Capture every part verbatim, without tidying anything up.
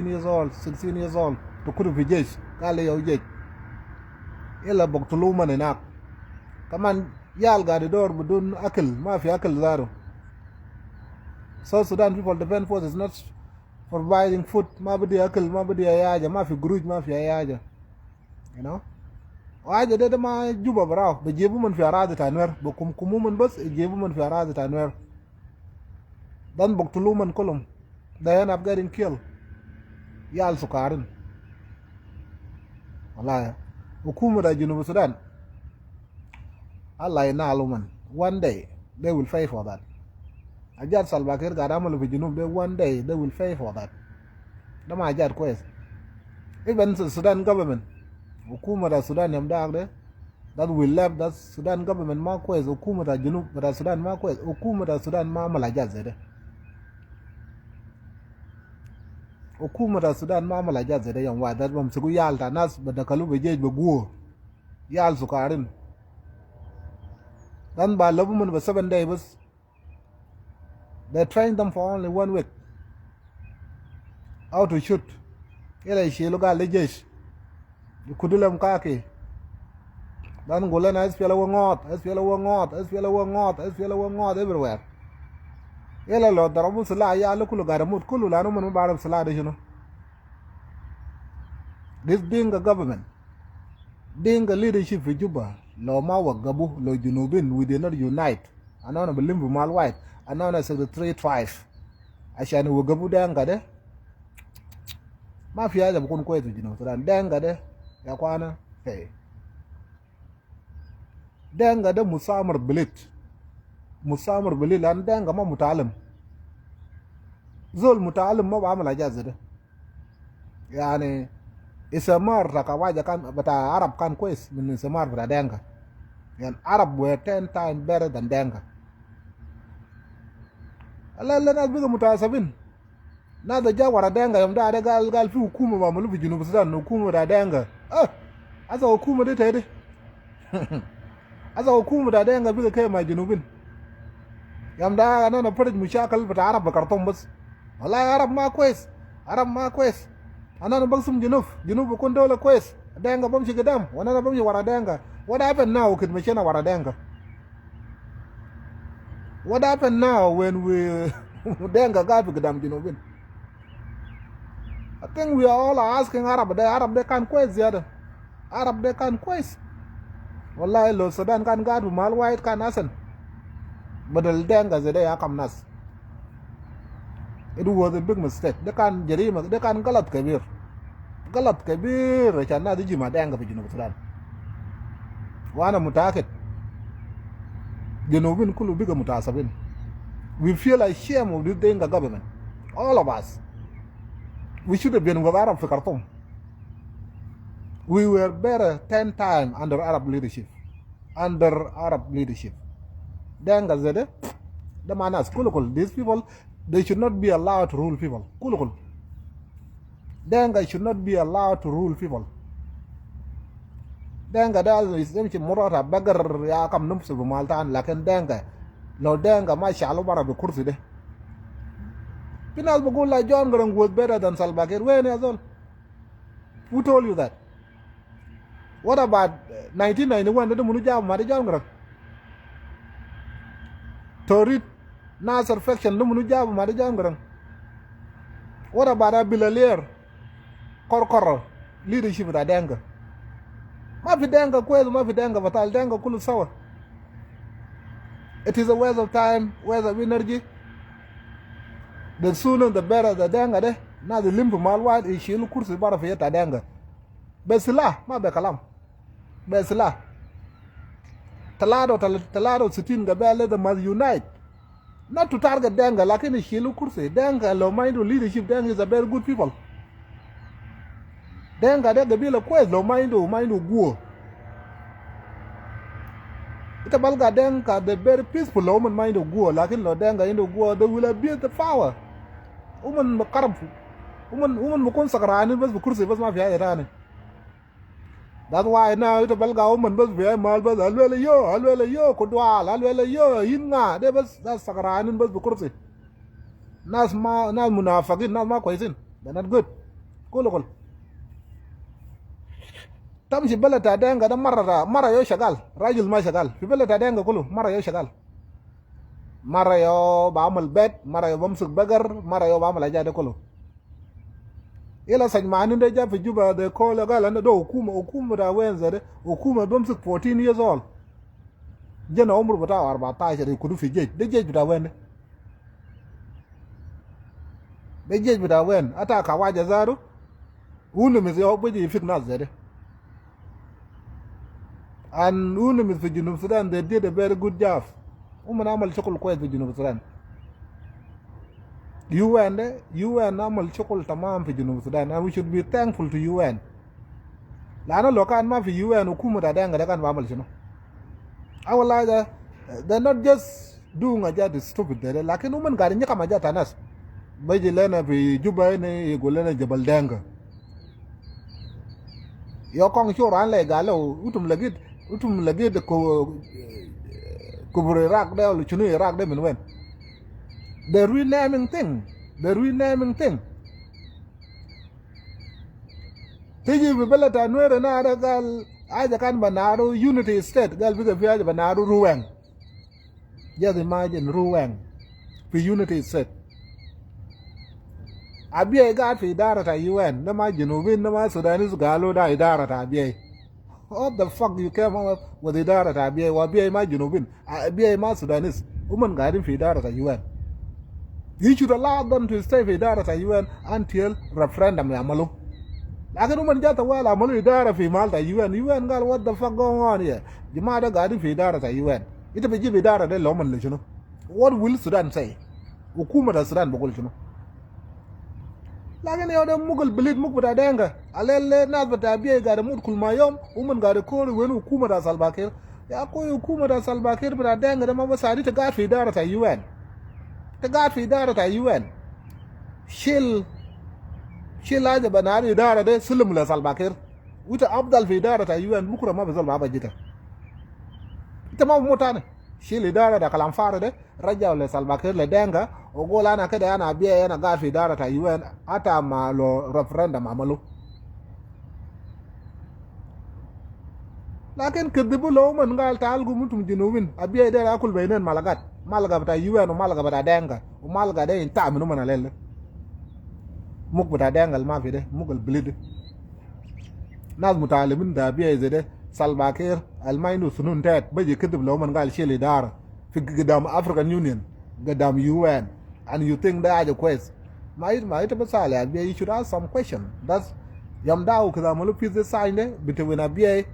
years old, sixteen years old, tukudu fi jesh, gal ya jesh. Yala baktulu uman hinak. Kaman yal gaid idor bidun akil, ma fi akil zatu. South Sudan People Defense Force is not providing food, ma bidi akil, ma bidi ayi aja, ma fi gurush, ma fi ayi aja. You know? Wa aja de, de ma Juba barau, bijibu uman fi aradi ta Nuer, bikum kum uman bas, bijibu uman fi aradi ta Nuer. Dan baktulu uman kulum. They end up getting killed. Yal sukarin. Wallahi. Hukuma ta Junub Sudan. Allah yanalu uman. One day, they will pay for that. Ajat Salva Kiir gaid amalu fi Junub de, one day, they will pay for that. De ma ajat kwes. Even Su-, Sudan government. Hukuma ta Sudan yom dak de. That we left that Sudan government ma kwes, hukuma ta Junub, ta Sudan ma kwes, hukuma ta Sudan ma amala ajat zede. Hukuma ta Sudan ma amala ajat zede yom wahid, that bamsuku yal ta nas, bidakalu be jesh be guwa. Yal sukarin. Dan ba labu uman be seven day bas. They train them for only one week. How to shoot. Yala ishilu gal de jesh. Kudu lem kaki. Dan gulena S P L A wa ngot, S P L A wa ngot, S P L A wa ngot, S P L A wa ngot everywhere. Yala lo darabu silah ya lo kulu gaid mut kulu lanu uman ma barab silah de shunu. This Dinka government, Dinka leadership fi Juba, lo ma wagabu, lo Junubin, we did not unite. Anana bilim bimal wahid. Anana sixty-three tribe. Ashan wagabu Denka de. Ma fi haja bikun kwes fi Junub Sudan. Denka de. Ya kwana. Hey. Denka de musamar bilit. Musamar bilit. Lan Denka ma mutaalim. Zol mutaalim ma bi amal ajat zede. Yani, istimar ta kawaja kan, bita Arab kan kwes, min istimar bita Denka. Yani, Arab were ten times better than Denka. Ala, ala nas biga mutasabin. Nas de ja wara Denka, yom de ade gal, gal fi hukuma bi amalu fi Junub Sudan, hukuma bita Denka. Ah, asa hukuma de tede. Asa hukuma bita Denka biga kef ma Junubin. Yom de ana, ana farid mushakil bita Arab bi Khartoum bas. Wallahi Arab ma kwes. Arab ma kwes. Ana, ana baksum Junub. Junub bikun dola kwes. Denka bamshi gidam. Wa ana, ana bamshi wara Denka. What happened now kit mashina wara Denka? What happened now when we Denka gaid fi gidam Junubin? I think we are all asking Arab de, Arab de kan kwes ziyada. Arab de kan kwes. Wallahi lo Sudan kan gaid fi mahal wahid kan ahsan. Badal Denka zede ya kam nas. It was a big mistake. De kan jarima, de kan galat kebir. Galat kebir, ashan nas de ji ma Denka fi Junub Sudan. Wa ana mutakid. Junubin kulu biga mutasabin. We feel ashamed of this Dinka government. All of us. We should have been with Arab fi Khartoum. We were better ten times under Arab leadership. Under Arab leadership. Denka zede, de ma nas, kulu kulu. These people, they should not be allowed to rule people. Kulu kulu. Denka should not be allowed to rule people. Denka de is dem shi murata bagar ya kam nafsu bi mahal tani, lakin Denka. Lo Denka ma shalu bara bi kursi de. Fi nas bigul la John Garang was better than Salva Kiir. Wen ya zol? Who told you that? What about, uh, nineteen ninety-one? De munu jabu ma de John Garang? Torit, Nasser faction, de munu jabu ma de John Garang? What about Abil Alier? Korkoro, leadership ta Denka. Ma fi Denka kwes, ma fi Denka batal, Denka kulu sawa. It is a waste of time, waste of energy. The sooner the better, the Denka de. Nas de lim fi mahal wahid, ishilu kursi bara fi yad ta Denka. Be silah, ma be kalam. Be silah. Talata, tal-, talata wa sittin gabila de must unite. Not to target Denka, lakin ishilu kursi. Denka lo ma indu leadership, Denka is a very good people. Denka de gabila kwes lo ma indu, ma indu guwa. Ita balga Denka de very peaceful lo uman ma indu guwa, lakin lo Denka indu guwa, they will abuse the power. Uman bi karab, uman, uman bikun sakranin bas bi kursi bas, ma fi haja tani. That's why now ita balga uman bas bi mahal bas, alwele yo, alwele yo, kudwal, alwele yo, inga, de bas, de sakranin bas bi kursi. Nas ma, nas munafigin, nas ma kwesin. They're not good. Kulu kulu. Tamshi beled ta Dinka da mara, mara yo shagal. Rajil ma shagal. Fi beled ta Dinka kulu, mara yo shagal. Mara yo bi amal bet, mara yo bi amsuk begar, mara yo bi amal ajat de kulu. Ila sajmanin de ja fi Juba de kulu gal ana de hukuma, hukuma ta wen zede, hukuma bi amsuk fourteen years old. Jana umur bita arbatash de kudu fi jesh. De jesh bita wen de. De jesh bita wen. Ata kawaja zaru. Unu mis yo biji fik nas zede. And unu mis fi Junub Sudan, they did a very good job. Uman amal shukul kwes fi Junub Sudan. U N de, U N amal shukul tamam fi Junub Sudan. And we should be thankful to U N. Lana lo kan ma fi U N, hukuma ta Dinka de kan bi amal shunu? Awal haja, they're not just doing ajat stupid de, lakin uman gaid nyakam ajat ta nas. Biji lena fi Juba hina, yagul lena Jabal Dinka. Yo kong shura an le galo, utum lagit, utum lagit ko, kubur Iraq de, wala shunu Iraq de min wen? The renaming thing, the renaming thing. Tiji fi beled ta Nuer na da gal, haja kan bi nadu Unity State, gal biga fi haja bi nadu Ruweng. Just imagine Ruweng fi Unity State. Abiya gaid fi idara ta U N, de ma Junubin, de ma Sudanese, galu da idara ta Abiya. What the fuck you came up with idara ta Abiya? Wa Abiya ma Junubin, Abiya ma Sudanese. Uman gaidin fi idara ta U N. You should allow them to stay fi idara ta U N until referendum yamalu. Lakin uman ja tawali amalu idara fi mal ta U N. U N gal, what the fuck going on here? Jama de gaidin fi idara ta U N. Ita bi jib idara de lo uman le shunu? What will Sudan say? Hukuma ta Sudan bi gul shunu? Lakin yo de muk al bilid muk bita Dinka. Alele nas bita Abiya gaid mut kul ma yom, uman gaid kol wen hukuma ta Salva Kiir. Ya akoi, hukuma ta Salva Kiir bita Dinka de ma bi said ita gaid fi idara ta U N. Ita gaid fi idara ta U N. Shil, shil haja bi nadu idara de, silim le Salva Kiir. Wa ita afdal fi idara ta U N, bukra ma bi zol bi abaji ita. Ita ma bi mut tani. Shil idara de kalam farid de. Raja le Salva Kiir le Dinka, u gul ana kede ana Abiya, ana gaid fi idara ta U N, ata ma lo referendum amalu. Lakin kedibu lo uman gal taal gum utum Junubin, Abiya de akul benen malagat, malaga bita U N u malaga bita Dinka, u malaga de inta min uman alele. Muk bita Dinka al ma fi de, muk al bilid de. Nas mutalimin ta Abiya zede, Salva Kiir, al ma indu sunun tet, baji kedib lo uman gal shil idara fi gidam African Union, gidam U N, and you think de haja kwes? Ma it, ma ita bi sali Abiya, you should ask some question. That's yom da u kede amalu peace sign de, between Abiya,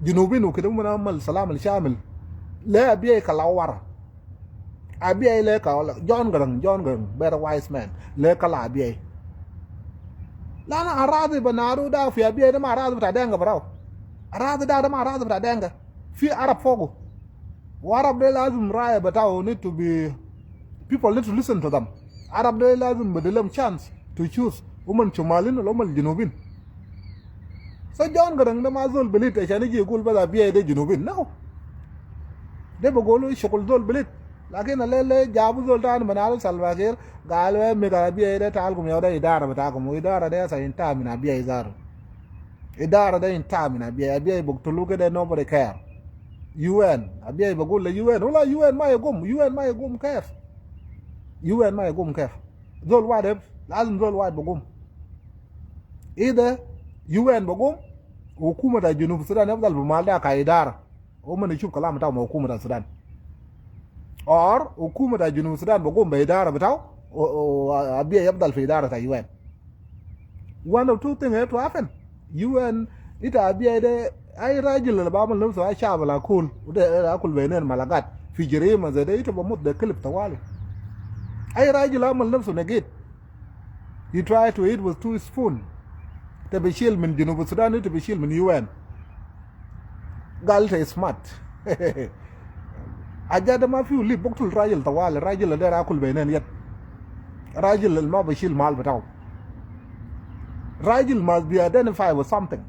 Junubin u kede uman amal salam al shamil. Le Abiya kala wara. Abiya le kala, John Garang, John Garang, very wise man. Le kala Abiya. Lana aradi bi nadu da fi Abiya de ma aradi bita Dinka barau. Aradi da, de ma aradi bita Dinka. Fi Arab fogu. Wa Arab de lazim raya bitau need to be, people need to listen to them. Arab de lazim bidi lem chance to choose. Uman Shomalin wala uman Junubin. So John Garang de ma zol bilid ashan iji yagul bas Abiya de Junubin. No. De bi gulu shukul zol bilid. Lakin alele jabu zol tani bi nadu Salva Kiir, galu mi gal Abiya de taal gum ya de idara bitakum. Idara de sa inta min Abiya zatu. Idara de inta min Abiya. Abiya bi gutulu kede, nobody care. U N, Abiya bi gul le U N. Wala U N ma yagum, U N ma yagum kef? U N ma yagum kef? Zol wahid, lazim zol wahid bi gum. Ida U N bi gum, hukuma ta Junub Sudan yafdal bi mal de ka idara. Uman ishuf kalam ta ma hukuma ta Sudan. Or hukuma ta Junub Sudan bi gum bi idara bitau, u, u, Abiya yafdal fi idara ta U N. One of two things have to happen. U N, ita Abiya de, ai rajil al bi amal nafsu ai shab al akul, u de akul benen malagat fi jarima zede, ita bi mut de kilib tawali. Ai rajil amal nafsu nagit. He try to eat with two spoon. Ita bi shil min Junub Sudan, ita bi shil min U N. Gal ita smart. Aja de ma fi u li buktul rajil tawali, rajil de akul benen yet. Rajil ma bi shil mal bitau. Rajil must be identified with something.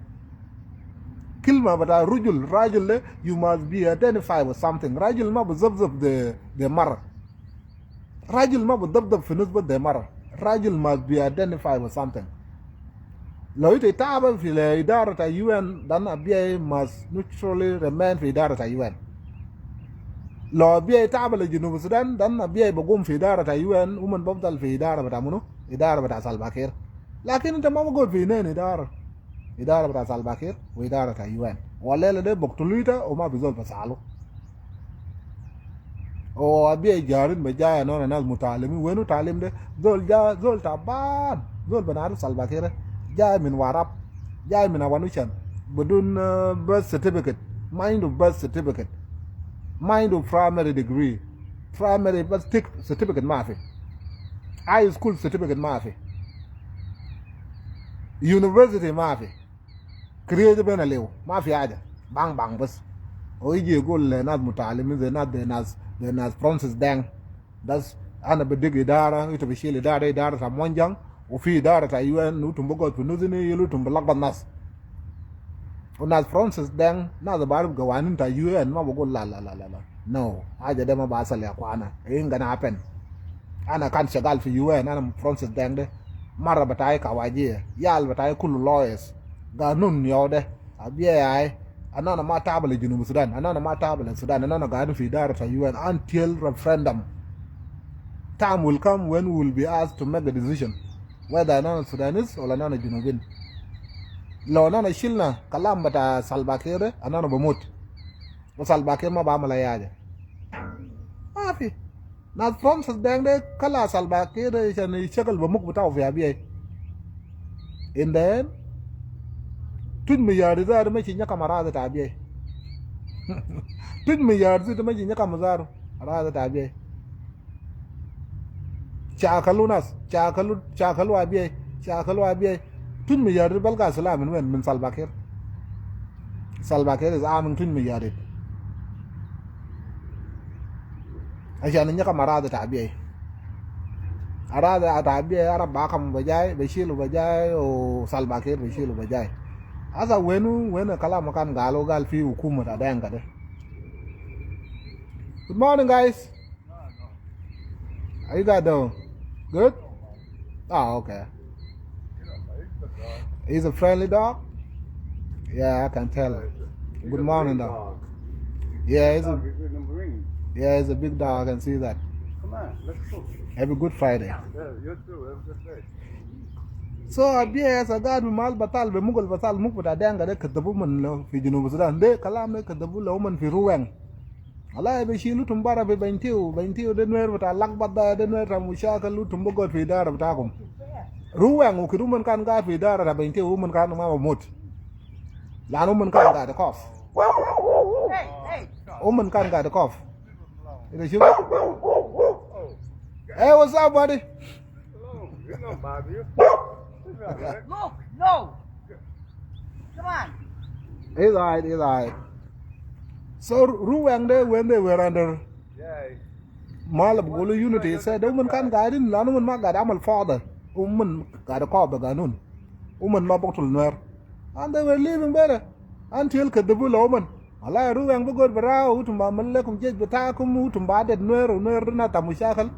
Kilma bita rujul, rajil de, you must be identified with something. Rajil ma bi zabzab de, de mara. Rajil ma bi dabdab fi nus bas de mara. Rajil must be identified with something. Lo ita itaba fi le idara ta U N, dan Abiai must naturally remain fi idara ta U N. Lo Abiai itaba le Junub Sudan, dan Abiai bigum fi idara ta U N, uman bafdal fi idara bita munu, idara bita Salva Kiir. Lakin ita ma bigod fi inen idara. Idara bita Salva Kiir, wa idara ta U N. Wa lela de buktuluita, wa ma fi zol bisalu. O Abiai jarin be jai, anana nas mutalimin, wenu talim de? Zol ja, zol taban, zol banaru Salva Kiir, jai min Warap, jai min Awanuchan, bidun, uh, birth certificate, ma indu birth certificate, ma indu primary degree, primary bas tik certificate ma fi, high school certificate ma fi, university ma fi. Create bena lew, ma fi haja. Bang bang bas. O iji gul le nas mutalimin ze nas, de nas, de nas Francis Deng. Das, ana bidig idara, ita bishil idara, idara ta Monjang, wa fi idara ta U N, utum bigod fi Nus Nil, utum bilagbat nas. Wa nas Francis Deng, nas barif gawanin ta U N, ma bigul la, la, la, la, la. No, haja de ma basal ya akwana. Ain't gonna happen. Ana kan shagal fi U N, ana Francis Deng de. Mara bitai kawajia, yal bitai kulu lawyers. Ganun yau de. Abiai, anana ma taba le Junub Sudan, anana ma taba le Sudan, anana gaidin fi idara ta U N until referendum. Time will come when we will be asked to make a decision whether anana Sudanese wala anana Junubin. Lo anana shilna kalam bita Salva Kiir de, anana bamut. Wa Salva Kiir ma bamal ayi haja. Ma fi. Nas Francis Deng de kala Salva Kiir de shan yishakal be muk bitau fi Abiai. And then, Twic Mayardit zatu mashi nyakam aradi ta Abiai. Twic Mayardit mashi nyakam zatu aradi ta Abiai. Shakalu nas, shakalu, shakalu Abiai, shakalu Abiai. Twic Mayardit balga silah min wen? Min Salva Kiir. Salva Kiir is arming Twic Mayardit. Ashan nyakam aradi ta Abiai. Aradi ta Abiai, Arab bakam bajai, bishilu bajai, wa Salva Kiir bishilu bajai. Asa wenu, wenu kalam kan galu gal fi hukuma ta Dinka de. Good morning, guys. How you guys doing? Good? Oh, okay. He's a friendly dog? Yeah, I can tell. Good morning, dog. Yeah, he's a, yeah, he's a big dog. I can see that. Come on, let's go. Have a good Friday. Yeah, you too. Have a good day. So, Abiai, asa gaid fi mahal batal, be muk al batal, muk bita Dinka de kadabu uman lo fi Junub Sudan. De kalam de kadabu lo uman fi Ruweng. Wallahi, bishilu utum bara fi Bentiu, Bentiu de Nuer bita lagbat da, de Nuer ta mushakil, utum bigod fi idara bitakum. Ruweng, u kede uman kan gaid fi idara ta Bentiu, uman kan ma bamut. Lanu uman kan gaid kof. Uman kan gaid kof. Ita shuf? Hey, what's up, buddy? Look, no. Come on. It's alright, it's alright. So, Ru-, Ruweng de, when they were under Malab Gulu unity, said, uman kan gaidin, lanu uman ma gaid amal fawda. Uman gaid kof be ganun. Uman ma buktul Nuer. And they were living better until kadabu lo uman. Wallahi, Ruweng bigod barau, utum bamal lekum jesh bitakum, utum badet Nuer, u Nuer de nas ta mushakil.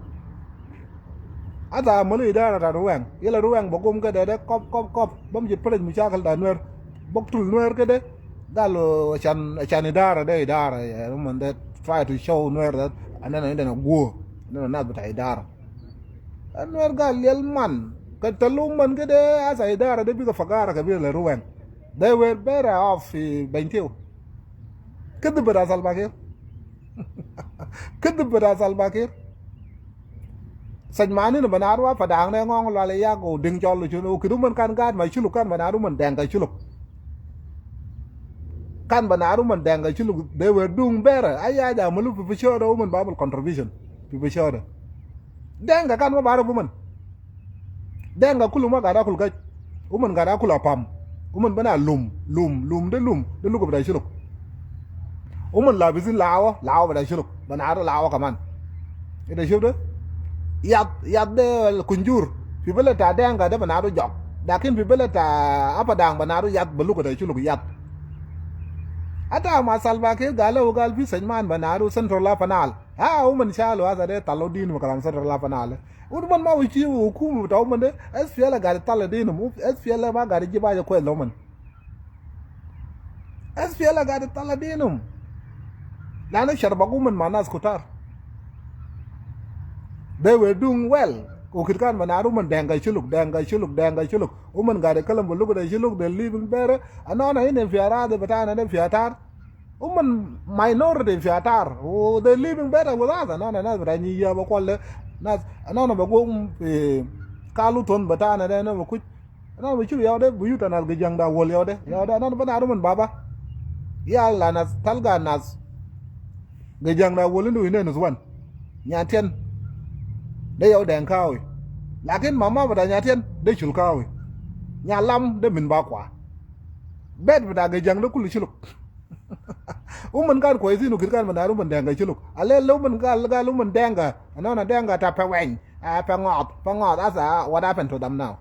Ata amalu idara ta Ruweng. Yala Ruweng bigum kede de kof, kof, kof. Bamshi furud mushakil ta Nuer. Buktul Nuer kede. Galu ashan, ashan idara de idara, ya, uman de try to show Nuer that anana indana guwa. Anana nas bita idara. Nuer gal yal man. Katalu uman kede, asa idara de biga fagara kabir le Ruweng. They were better off fi Bentiu. Kede bita Salva Kiir. Kede bita Salva Kiir. Sajmani na banaru Padang de ngong lale yago ding chol chunu. Kede uman kan gaid ma Shuluk, kan banaru uman Dinka Shuluk. Kan banaru uman Dinka Shuluk, they were doing better. Ayi haja amalu fi, fi shoda, uman bamal contribution fi, fi shoda. Dinka kan ma baruf uman. Dinka kulu ma gaid akul gaj. Uman gaid akul apam. Uman bana lum, lum, lum de lum. De lugu bita Shuluk. Uman labisin lawa, lawa bita Shuluk. Banaru lawa kaman. Ita shuf de? Yat, yat de kunjur. Fi beled ta Dinka de banaru jok. Lakin fi beled ta Apadang banaru yat, be lugu ta Shuluk yat. Ata ma Salva Kiir gal, u gal fi Sajmani banaru Central Upper Nile. Ha, uman shalu asa de talo dinum kalam Central Upper Nile. Uman ma wichi hukuma bita uman de, S P L A gari talo dinum, S P L A ma gari jiba ja kwel uman. S P L A gari talo dinum. Lana sharba uman ma nas kutar. They were doing well. Ukit kan ma naru uman denga shiluk, denga shiluk, denga shiluk. Uman gari kalam buluk de shiluk, they living better. Anona ine fi aradi bitana de fi atar. Uman minority fi atar. Oh, they living better with us. Anona nas bita nyi ya ba kwale. Nas, anona ba gum, eh, kalu ton bitana de na ba kuch. Anona ba chu ya de buyuta nas gajang da wol ya de. Ya de anona ba naru uman baba. Ya la nas talga nas. Gajang da wol indu ine nuswan. Nyatian. De ya de nkawi. Lakin mama bita nyatian de shul kawi. Nyalam de min ba kwa. Bet bita gajang de kulu shiluk. Uman kan kwesin ukit kan ma naru uman denga shiluk. Ale le uman gal gal uman denga. Anona denga ta paweng. Ah, pangot, pangot. Asa, what happened to them now?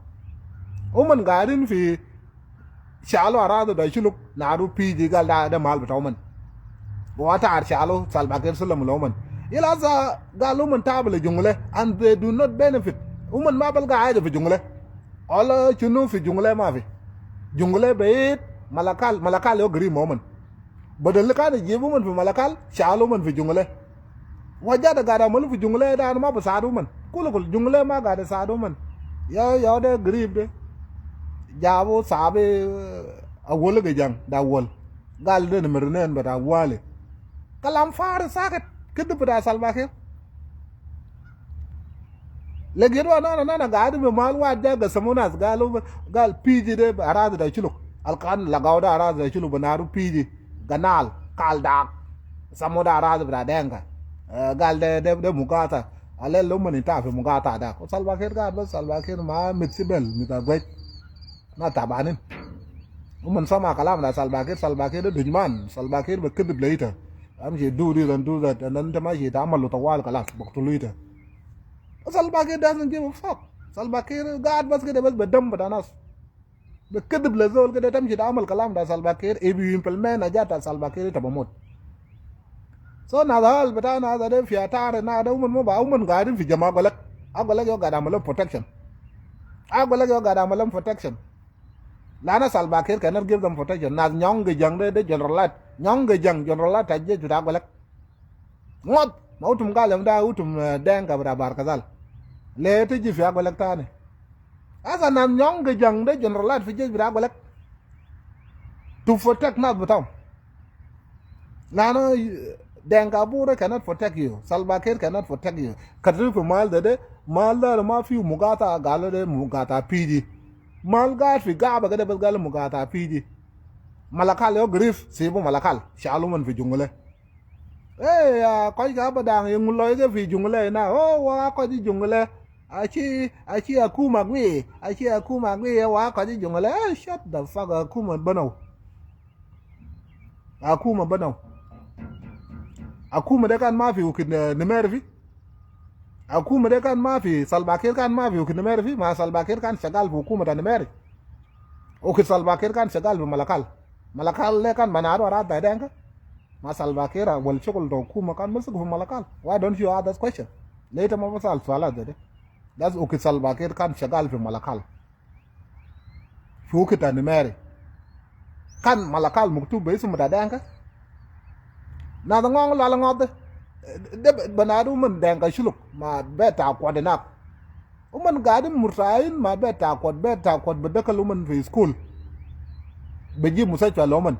Uman garin fi shalu aradu da shiluk naru piji gal da, da mal bita uman. Wa tar shalu Salva Kiir sulam lo uman. Ila asa gal uman tabale jungle and they do not benefit. Uman ma balga haja fi jungle. Wala shunu fi jungle ma fi. Jungle beit Malakal, Malakal yo gari ma uman. Badal kan jibu uman fi Malakal, shalu uman fi jungle. Waja da gada malu fi jungle da ma ba sadu uman. Kulu kulu jungle ma gada sadu uman. Ya, ya de garib de. Jabu sabi, eh, awol gajang da wol. Gal de na mirnen bita wale. Kalam fari saket. Kidib bita Salva Kiir. Lagi do anana, anana gadi be mal wad ja ga samunas galu, gal piji de aradi da chuluk. Alkan lagau da aradi da chuluk banaru piji. Ganal, kal dak. Samu da aradi bita denga. Eh, gal de, de, de mugata. Ale lo mani ta fi mugata da. Ko Salva Kiir gad bas, Salva Kiir ma mit sibel, mit agwet. Na tabanin. Uman sama kalam da Salva Kiir, Salva Kiir de dujman. Salva Kiir be kidib le ita. Amshi do this and do that, and then ita mashi ita amalu tawal kalas, baktulu ita. Salva Kiir doesn't give a fuck. Salva Kiir gad bas kede bas be dam bita nas. Be kidib le zol kede tamshi ita amal kalam da Salva Kiir, if you implement ajat ta Salva Kiir ita bamut. So nas hal bita nas de fi atar na de uman ma ba uman gadin fi jama agwalek. Agwalek yo gad amalum protection. Agwalek yo gad amalum protection. Lana Salva Kiir cannot give them protection. Nas nyong gajang de, de general lat. Nyong gajang general lat ta jesh bita agwalek. Ngot, ma utum gal yom da utum, eh, denga bita Bahr el Ghazal. Le tiji fi agwalek tani. Asa nas nyong gajang de general lat fi jesh bita agwalek. To protect nas bitam. Lana, eh, denga bure cannot protect you. Salva Kiir cannot protect you. Katri fi mal de de, mal de ma fi mugata galo de mugata piji. Mal gad fi gaba kede bas galo mugata piji. Malakal yo grif, sibu Malakal. Shalu uman fi jungle. Eh, ya, koj ka badang yung loy ke fi jungle na. Oh, wa koj jungle. Achi, achi akuma gwi. Achi akuma gwi, wa koj jungle. Eh, shut the fuck, akuma banaw. Akuma banaw. Akuma de kan mafi ukit, eh, Nimeri fi. Akuma de kan mafi, Salva Kiir kan mafi ukit Nimeri fi. Ma Salva Kiir kan shagal fi hukuma ta Nimeri. Ukit Salva Kiir kan shagal fi Malakal. Malakal le kan manaru arad ta denga. Ma Salva Kiir wal shukul ta hukuma kan masuk fi Malakal. Why don't you ask that question? Le ita ma basal sualat de de. Das ukit Salva Kiir kan shagal fi Malakal. Fi ukit ta Nimeri. Kan Malakal muktub be isum ta denga. Na da ngong lala ngot de. De banaru uman denga shuluk. Ma beta kwad inak. Uman gadin murtahin ma beta kwad, beta kwad be dakal uman fi school. Beji mustashfa le uman.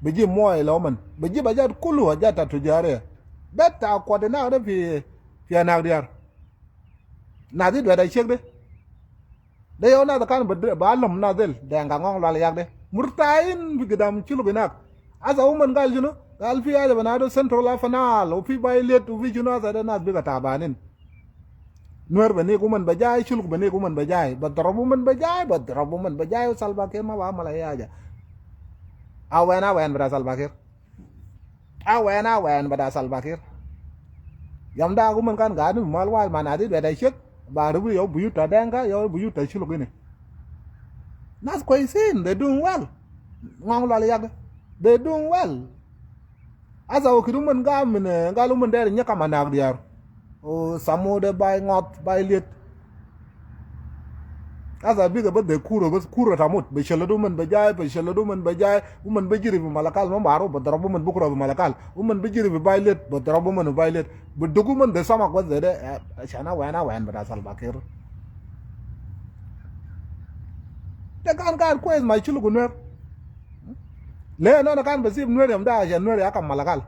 Beji moye le uman. Beji ajat kulu ajat ta tujariya. Beta kwad inak de fi, fi anak diyar. Nas di dweda shek de. De yo nas kan ba, ba alam nas del, denga ngong lala yak de. Murtahin fi gidam shuluk inak. Asa uman gal shunu, gal fi haja banaru Central Upper Nile, u fi Bailet, u fi shunu asa de nas biga tabanin. Nuer benik uman bejai, shuluk benik uman bejai. Badrabu uman bejai, badrabu uman bejai, u Salva Kiir ma ba amal ayi haja. Awen, awen bita Salva Kiir. Awen, awen bita Salva Kiir. Yom da uman kan gadin mal wal ma nas di bita shek. Ba rubu yo buyut ta denga, yo buyut ta shuluk ini. Nas kwesin, they doing well. Ngong lala yak. They doing well. Asa o kid umen ga min, eh, gal umen der nyakam anak diar. O samo de bai ngot, bai liet. Asa bika ba de kuro, bas kuro tamut. Be shela du umen be jai, be shela du umen be jai. Umen be jiri bi Malakal, ma baro, be dorob umen bukro bi Malakal. Umen be jiri bi bai liet, be dorob umen bai liet. Be dugu umen de samak bas de de, eh, shana wena wen, be da Salva Kiir. De kan kan kwes ma shulu gu Nuer. Le no na kan besib Nuer yam da, ashan Nuer ya kam Malakal.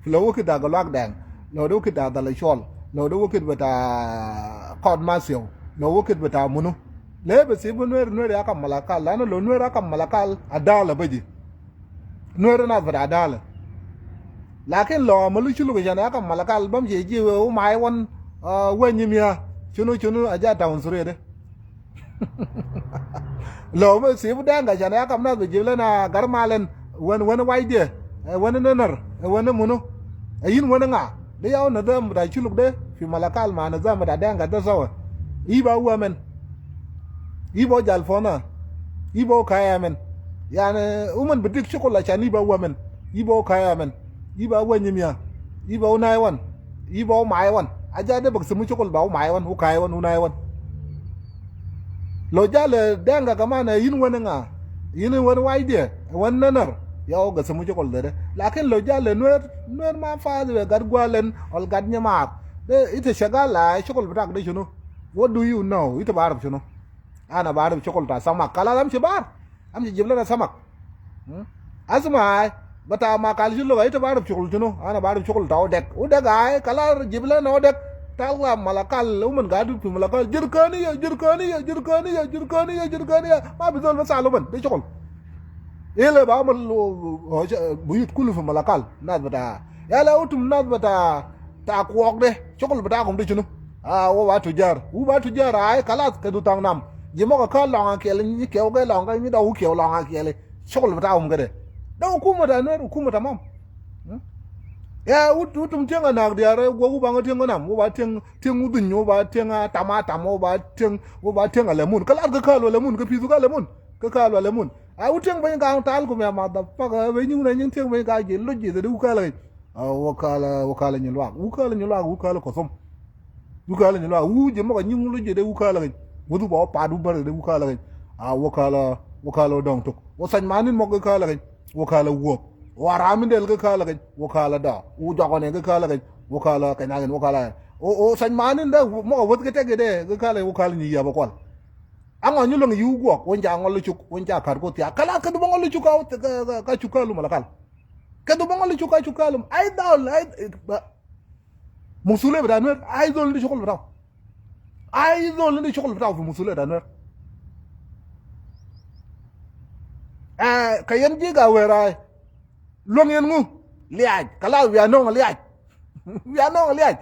Lo wukit da Galwak Deng, lo de wukit da Dala Shol, lo de wukit bita Kot Masiu, lo wukit bita munu. Le besib Nuer, Nuer ya kam Malakal, lanu lo Nuer ya kam Malakal, adala beji. Nuer na bita adala. Lakin lo malu shulu ashan ya kam Malakal, bam je ji we umai wan, ah, wenyi mia, shunu, shunu, aja town sure de. Lo ma sibu Denga ashan ya kam nas be jib lena garmalen, wen, wen waide, eh, wen nenar, eh, wen munu. Eh, yin wen nga. De yau nizam bita shuluk de, fi Malakal ma nizam bita Denga de sawa. Iba uwa men. Iba jal fona. Iba kaya men. Yani, umen bedik shukul ashan iba uwa men. Iba kaya men. Iba wenyi mia. Iba unai wan. Iba umai wan. Aja de bak simu shukul ba umai wan, ukaya wan, unai wan. Lo jale Denga kaman yin wen nga. Yin wen waide, wen nenar. Ya o ga simu shukul de de. Lakin lo jale Nuer, Nuer ma fadi we gad gwalen, ol gad nyamar. De, ita shagal la, shukul bitak de shunu. What do you know? Ita barif shunu? Ana barif shukul ta samak. Kala lam shi bar. Am shi jib lena samak. Hmm? Asma ai, bita Malakal shulu, ita barif shukul shunu? Ana barif shukul ta odek. Odek ai, kala jib lena odek. Tala Malakal, umen gadu fi Malakal. Jirkaniya, jirkaniya, jirkaniya, jirkaniya, jirkaniya. Ma bi zol bi salu umen, de shukul. Ile ba amal, o, o, buyut kulu fi Malakal. Nas bita. Yala utum nas bita, ta kwok de. Shukul bitakum de shunu? Ah, wo ba tujar. Wo ba tujar, ai, kalas, kedu tang nam. Jimo ka ka longa kiele, nyi kew ke longa, nyi da wu kew longa kiele. Shukul bitakum kede. Da hukuma ta Nuer, hukuma tamam. Hmm? Ya, ut-, utum tiang anak diar, wo, wo bang tiang nam, wo ba tiang, tiang udun, wo ba tiang, ah, tamatam, wo ba tiang, wo ba tiang alemun. Kalas ka kalu alemun, ka pisu ka alemun. Ka kalu alemun. Ah, u tiang bany ka ang tal kum ya motherfucker, bany una nying tiang bany ka je, lo je, de u kala. Ah, wo kala, wo kala Nyilwak. Wo kala Nyilwak, wo kala Kosom. Wo kala Nyilwak. Wo je mo ka nying lo je de wo kala gany. Wo du ba pa du bar de wo kala gany. Ah, wo kala, wo kala Dongtuk. Wo Sanymanin mo ka kala gany. Wo kala Wuok. Wo Aramin del ka kala gany. Wo kala Da. Wo Jogone ka kala gany. Wo kala Kanyagin, wo kala. O, o Sanymanin da, mo ka wot ka tege de, ka kala, wo kala Nyiya Bakwal. Ango nyu long yu gwok, won ja ngol cuk, won ja kar ko tia. Kala ka du ba ngol cuk ka, ka, ka, ka cuk ka lu Malakal. Ka du ba ngol cuk ka cuk ka lu. Ai dol, ai, ba. Musuliya bita Nuer, ai zol indi shukul bitau. Ai zol indi shukul bitau fi musuliya bita Nuer. Eh, ka yen jiga werai. Luang yen ngu. Liaj. Kala we are no liaj. We are no liaj.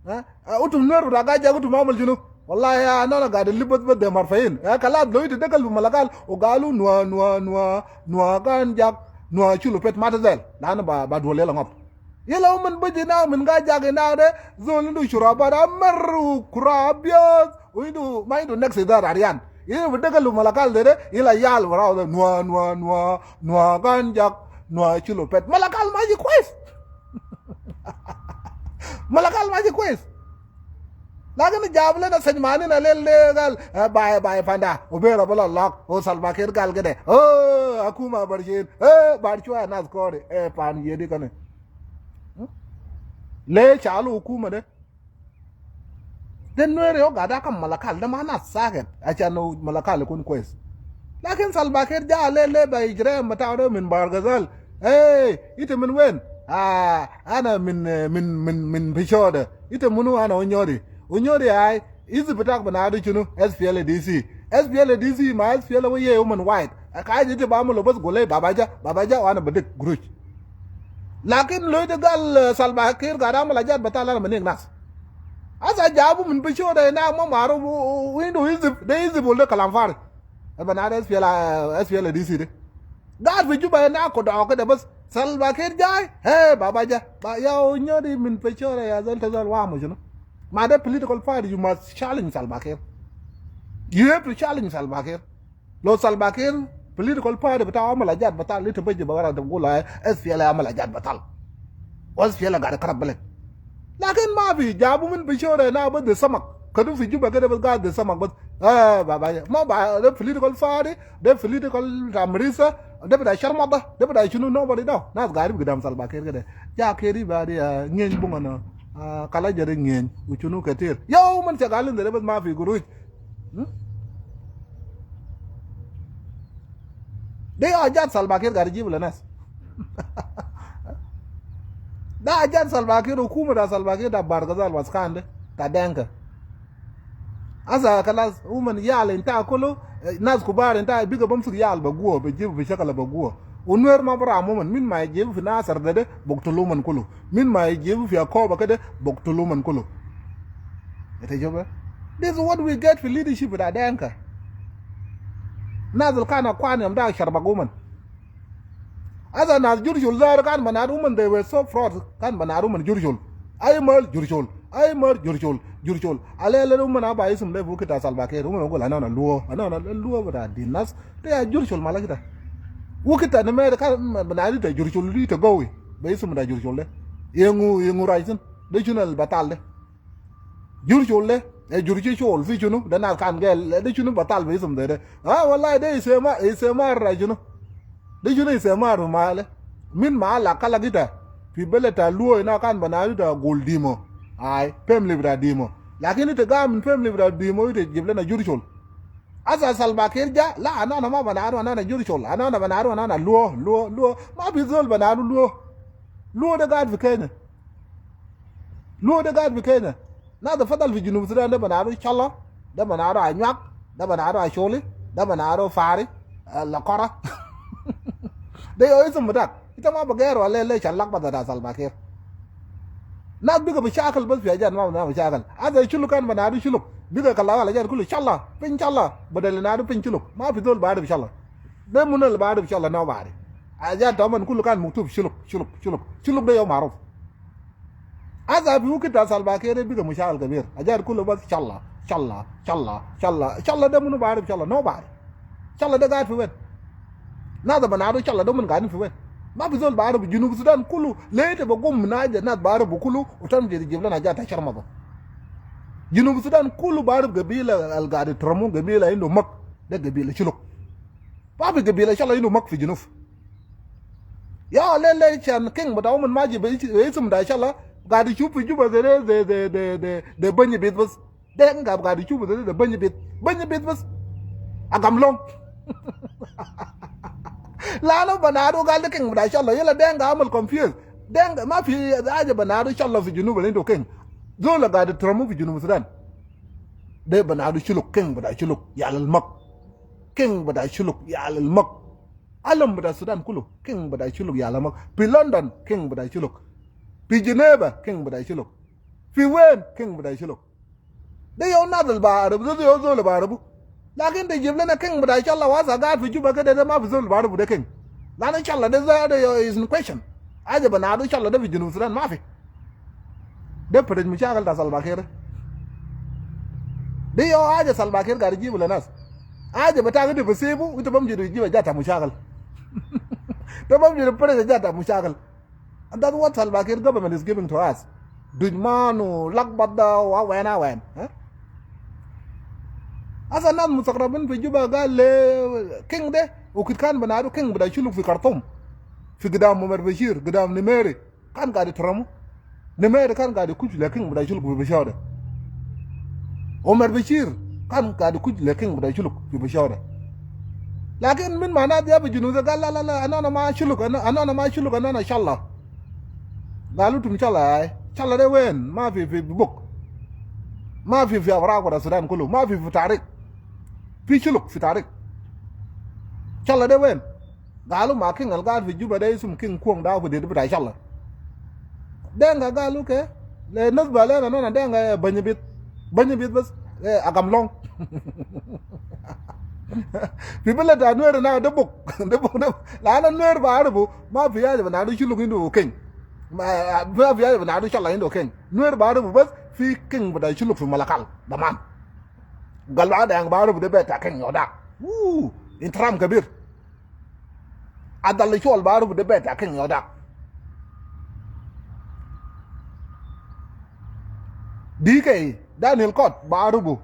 Eh? Eh, utum Nuer bita Gajak, utum amal shunu? Wallahi ya, ana, ana gad alib bas, bas de marfain. Eh, kala lo ita dagal bi Malakal. O galu nua, nua, nua, nua Ganjak, nua Chulupet ma ta zel. Lana ba, ba duwal yala ngop. Yala umen baji na, umen Gajak na de, zol indu shuraba da mer u kura abyad, u indu, ma indu next idara aryan. Yala bi dagal bi Malakal de de, yala yal wara de, nua, nua, nua, nua Ganjak, nua Chulupet. Malakal ma ji kwes. Malakal ma ji kwes. Lakin jab lena Sanymanin a lel de gal, eh, bai, bai panda, u bera bala lak, o Salva Kiir gal kede. O, akuma barshin, eh, bar chwa nas kore, eh, pan yedi kane. Hmm? Le chalu hukuma de. De Nuer yo gada kam Malakal, de ma nas saket, ashan Malakal kun kwes. Lakin Salva Kiir ja le, le ba ijram bitau de min Bahr el Ghazal. Hey, ita min wen? Ah, ana min, eh, min, min, min Peshawar de. Ita munu? Ana Unyori. Unyori ai, hizb bitak bana de shunu? S P L A D C. S P L A D C ma S P L A wa ye human white. Aka je je ba amulo bas gole Baba Ja, Baba Ja wa ana badik gurush. Lakin lo ita gal, eh, Salva Kiir gada amal ajat bital, ana manik nas. Asa jabu min Peshawar de na ma maru, u, u, u indu hizb, de hizb wala kalam farik. Bana de S P L A, S P L A D C de. Gad fi Juba na ko da ko de bas. Salva Kiir jai. Hey, Baba Ja. Ba, ya Unyori min Peshawar ya zol, ta zol wa mo shunu? Ma de political party, you must challenge Salva Kiir. You have to challenge Salva Kiir. Lo Salva Kiir political party bitau amal ajat bital, ita baji ba wara de gula S P L A amal ajat bital. Wasfia la gaid karab balad. Lakin mafi, jabu min bishore na bas de samak. Kadu fi Juba kede bas gaid de samak bas. Ah, baba, ma ba, de political party, de political ta marisa, de bita sharmada, de bita shunu, nobody know. Nas gaid bi gidam Salva Kiir kede. Ja keri badi, ah, ngeny bungana, ah, kala jere ngeny, u shunu ketir. Yau man shagalin de bas mafi guruj. Hmm? De ya jat Salva Kiir gaid jibu le nas. Da jat Salva Kiir, hukuma ta Salva Kiir ta Bahr el Ghazal waskan de, ta Dinka. Asa kalas, uman yal inta kulu, eh, nas kubar inta biga bamsuk yal ba guwa, bijibu bi shakal ba guwa. U Nuer ma baramu uman, min ma yajibu fi Nasir de, de, buktulu uman kulu. Min ma yajibu fi Akoba kede, buktulu uman kulu. Ita shofa? This is what we get fi leadership ta Dinka. Nas al kan akwan yom da sharbagu uman. Asa nas Jurshol zar kan Banadu uman, they were so fraud, kan Banadu uman Jurshol. Ai mal Jurshol, ai mal Jurshol, Jurshol. Alele uman aba isum de bukit ta Salva Kiir, uman gul ana na Luo, ana na Luo bita di nas. De ya Jurshol mala kida. Wukit ta Nimeri kan Banadu ta Jurshol di ta gawi. Ba isum ta Jurshol de. Yengu, yengu raisin. De shunu al batal de. Jurshol de, e Jurshol fi shunu, de nas kan gel, de shunu batal bi isum de de. Ah, wallahi de isema, isema ra shunu. De shunu isema ra male. Min ma ala kala kida. Fi bele ta Luo ina kan Banadu ta gul Dimo. Ai, family bita Dimo. Lakin ita ga min family bita Dimo, ita jib lena Jurshol. Asa Salva Kiir ja, la, ana na ma Banadu, ana na Jurshol, ana na Banadu, ana na Luo, Luo, Luo. Ma fi zol Banadu Luo. Luo de gaid fi Kenya. Luo de gaid fi Kenya. Nas de fadal fi Junub Sudan de Banadu Shala, de Banadu Anyuak, de Banadu Asholi, de Banadu Fari, eh, Lakora. De yo isum bitak. Ita ma bagero alele shalak bada da Salva Kiir. Nas biga bi shakal bas fi ajat ma, ma bi shakal. Asa Shuluk kan Banadu Shuluk. Biga kala wala ajat kulu Shala, pin Shala. Badal Nadu pin Shuluk. Ma fi zol barif Shala. De munu al barif Shala, nobody. Ajat ta uman kulu kan muktub Shuluk, Shuluk, Shuluk. Shuluk de yo maruf. Asa fi wukit ta Salva Kiir de biga mushakil kabir. Ajat kulu bas Shala, Shala, Shala, Shala. Shala de munu barif Shala? Nobody. Shala de gaid fi wen? Nas ta Banadu Shala de uman gaidin fi wen? Ma fi zol barif. Junub Sudan kulu, leta bagum min aja nas barif kulu, u tan jib lena ajat ta sharmada. Junub Sudan kulu barif gabila al gaid itramu, gabila indu mak, de gabila Shuluk. Ma fi gabila Shala indu mak fi Junub. Ya lele shan king bita uman ma ji bi, bi isum ta Shala, gaid shuf fi Juba de, de, de banyi bit bas. De king gaid shuf de, de banyi bit, banyi bit bas. Agam long. Lanu Banadu gal de king bita Shala, yala Dinka amal confuse. Dinka ma fi aja Banadu Shala fi Junub al indu king. Zol al gaid itramu fi Junub Sudan. De Banadu Shuluk, king bita Shuluk, yal al mak. King bita Shuluk, yal al mak. Alam bita Sudan kulu, king bita Shuluk, yal al mak. Fi London, king bita Shuluk. Fi Geneva, king bita Shuluk. Fi wen, king bita Shuluk. De yo nas al barif, de yo zol al barif. Lakin de jib lena king bita Shala wa asa gaid fi Juba kede, de ma fi zol al barif de king. Lanu Shala de, de yo is in question. Aja Banadu Shala de fi Junub Sudan ma fi. De pressure mushakil ta Salva Kiir. De yo aja Salva Kiir gaid jibu le nas. Aja bita kede bisibu, ita bamshi de jibu ajat ta mushakil. Ita bamshi de pressure ajat ta mushakil. And that's what Salva Kiir government is giving to us. Dujman u lakbat da wa wen a wen. Eh? Asa nas mustagrabin fi Juba gal le king de, wukit kan Banadu king bita Shuluk fi Khartoum. Fi gidam Omar Bashir, gidam Nimeri. Kan gaid itramu. Nimeri kan gaid kuj le king bita Shuluk fi Peshawar de. Omar Bashir kan gaid kuj le king bita Shuluk fi Peshawar de. Lakin min ma nas ya fi Junub de gal la, la, la, ana, ana ma Shuluk, ana, ana, ana ma Shuluk, ana, ana Shala. Galu tum Shala ai. Shala de wen? Ma fi, fi book. Ma fi, fi awraq bita Sudan kulu. Ma fi, fi tarik. Fi Shuluk, fi tarik. Shala de wen? Galu ma king al gaid fi Juba de isum king kuang da fi deid bita Shala. Dinka galu ke, le nas bale na, na, na Dinka, eh, banyi bit. Banyi bit bas, eh, agam long. Fi bele ta Nuer na de buk, de buk, de buk. Lanu Nuer barifu, ma fi aja Banadu Shuluk indu king. Ma, ma fi aja Banadu Shala indu king. Nuer barifu bas, fi king bita Shuluk fi Malakal, daman. Gal ma Dinka barifu de bita king yo da. Woo, ihtiram kabir. Adal shol barifu de bita king yo da. D K, Daniel Kot, Barubu.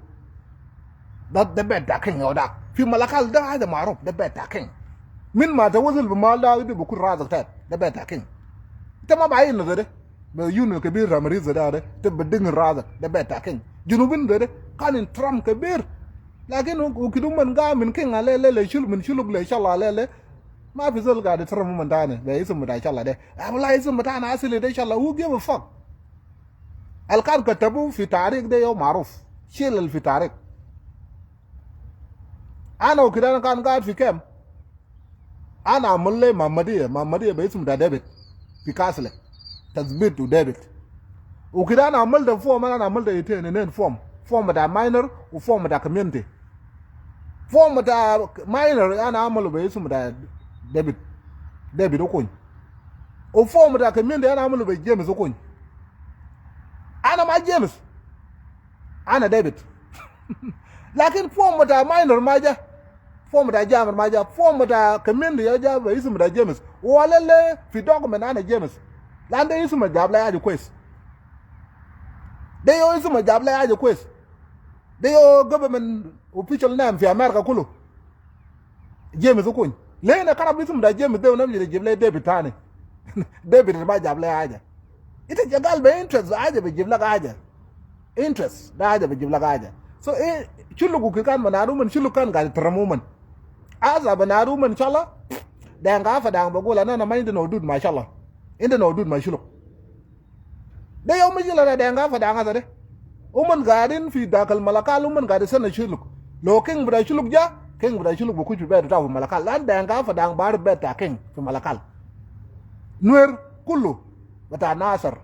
Da, da bet ta king ya da. Fi Malakal da haja maruf, da bet ta king. Min ma ta wasil bi mal da, ita bi kut rasuk tet, da bet ta king. Ita ma bayin na zede. Be yunu kebir ta marid zede, ita bi ding rasuk, da bet ta king. Junubin zede, kan in Trump kebir. Lakin u, u kid uman ga min king a le, le, le, shul, min shuluk le, inshallah, le, le. Ma fi zol ga de Trump uman tani, be isum bita inshallah de. Abla isum bita na asili de, inshallah, who give a fuck? Al kan katabu fi tarik de yo maruf. Shil al fi tarik. Ana u kid ana kan gaid fi kem. Ana amul le Muhammadiya, Muhammadiya be isum bita David. Fi Catholic. Tasbit u David. U kid ana amul de form, ana amul de iten, inen form. Form bita minor, u form bita community. Form bita minor, ana amul be isum bita David. David Okuny. U form bita community, ana amul be James Okuny. Ana ma James. Ana David. Lakin form bita minor ma ja. Form bita jamir ma ja. Form bita community ya ja be isum bita James. Wala le fi document ana James. Lan de isum jab le haja kwes. De yo isum jab le haja kwes. De yo government official name fi America kulu. James Okuny. Le na karab isum bita James de, u namji de jib le David tani. David ma jab le haja. Ita ja gal be interest, haja be jib lak haja. Interest, da haja be jib lak haja. So, eh, shuluk u kid kan banaduman, shuluk kan gaid taramuman. Asa banaduman, inshallah, Deng Gai Padang bagul ana ma induna hudud ma, inshallah. Induna hudud ma shuluk. De yo mushkila ta Deng Gai Padang asa de. Uman gaidin fi dakal Malakal, uman gaid sena shuluk. Lo king bita shuluk ja, king bita shuluk bi kush fi bet bita fi Malakal. Lan Deng Gai Padang bi arif bet ta king fi Malakal. Nuer kulu bita Nasir.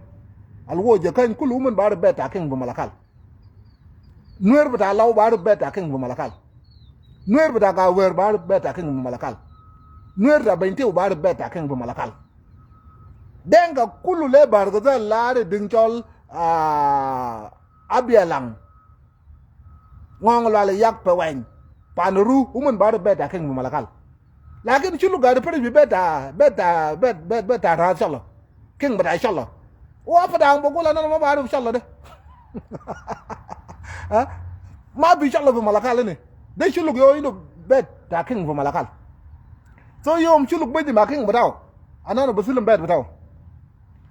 Al wo ja kan kulu uman bi arif bet ta king fi Malakal. Nuer bita Law bi arif bet ta king fi Malakal. Nuer bita Gawer bi arif bet ta king fi Malakal. Nuer bita Bentiu bi arif bet ta king fi Malakal. Dinka kulu le Bahr el Ghazal lari Dingchol, ah, Abialang. Ngong Lwal, Yak Paweny. Panru, uman bi arif bet ta king fi Malakal. Lakin shuluk gaid pirit fi bet ta, bet ta, bet, bet, bet ta ras, inshallah. King bita, inshallah. Wa Padang bagul ana ma bi arif, inshallah de. Ha? Ma bi, inshallah, fi Malakal ini. De shuluk yo indu bet ta king fi Malakal. So yom shuluk baji ma king bitaw, ana ana bi silim bet bitaw.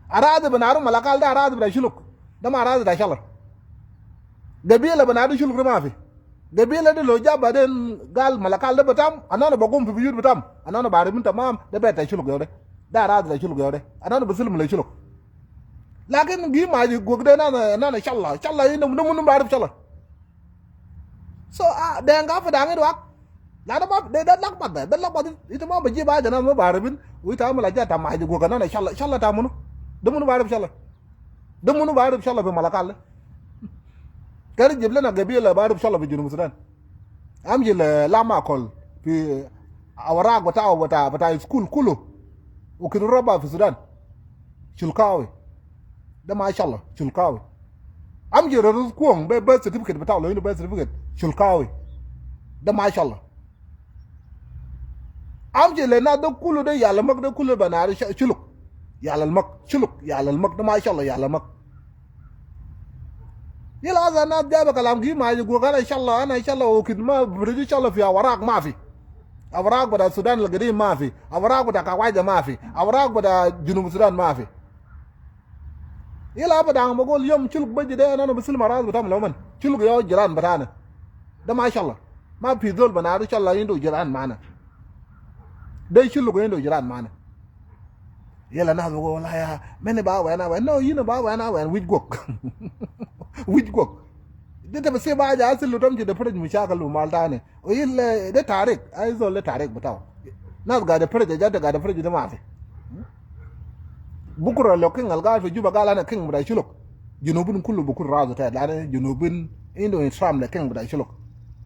Aradi banaru Malakal de aradi bita shuluk. De ma aradi ta, inshallah. Gabila banaru shuluk de ma fi. Gabila de lo ja baden gal Malakal de bitam, ana ana bi gum fi biyut bitam. Ana ana bi arif min tamam, de bet ta shuluk yo de. De aradi ta shuluk yo de. Ana ana bi silim le shuluk. Lakin gi maji gog de ana ana, ana ana, inshallah, inshallah, indu, indu munu bi arif, inshallah. So, ah, Deng Gai Padang indu hak. La de ma, de, de lakbat de, de lakbat de. Ita ma bi jib haja nas ma bi arifin. Wa ita amul haja ta maji gog ana ana, inshallah, inshallah ta munu. De munu bi arif, inshallah. De munu bi arif, inshallah, fi Malakal de. Kede jib lena gabila bi arif, inshallah, fi Junub Sudan. Amshi le Lam Akol fi awarak bitaw, bita, bita school kulu. U kid raba fi Sudan. Shulkawi. De ma, inshallah, Shulkawi. Amshi le Rus Kwong be birth certificate bitaw, lo indu birth certificate. Shulkawi. De ma, inshallah. Amshi le nas de kulu de Yal Mak de kulu banaru sha-, shuluk. Yal Mak, shuluk, Yal Mak, de ma, inshallah, Yal Mak. Yala asa nas jaba kalam gi maji gog ana, inshallah, ana, inshallah, u kid ma bi riju, inshallah, fi awarak ma fi. Awarak bita Sudan al Gadim ma fi. Awarak bita Kawaja ma fi. Awarak bita Junub Sudan ma fi. Yala Padang bagul yom shuluk baji de, ana ana bi silim aradi bitam le uman. Shuluk yo jiran bitana. De ma, inshallah. Ma fi zol banaru, inshallah, indu jiran ma ana. De shuluk indu jiran ma ana. Yala nas bagul, "Wala ya, mene ba wen a wen." No, yin ba wen a wen, wich gog. Wich gog. De ta bi sib haja asil, lo tamshi de pirit mushakil lo mal tani. Wa illa de tarik, ai zol de tarik bitaw. Nas gaid pirit, ja de gaid pirit de ma fi. Bukra lo king al gaid fi Juba gal ana king bita shuluk. Junubin kulu bi kut rasu tet, lanu Junubin indu ihtiram le king bita shuluk.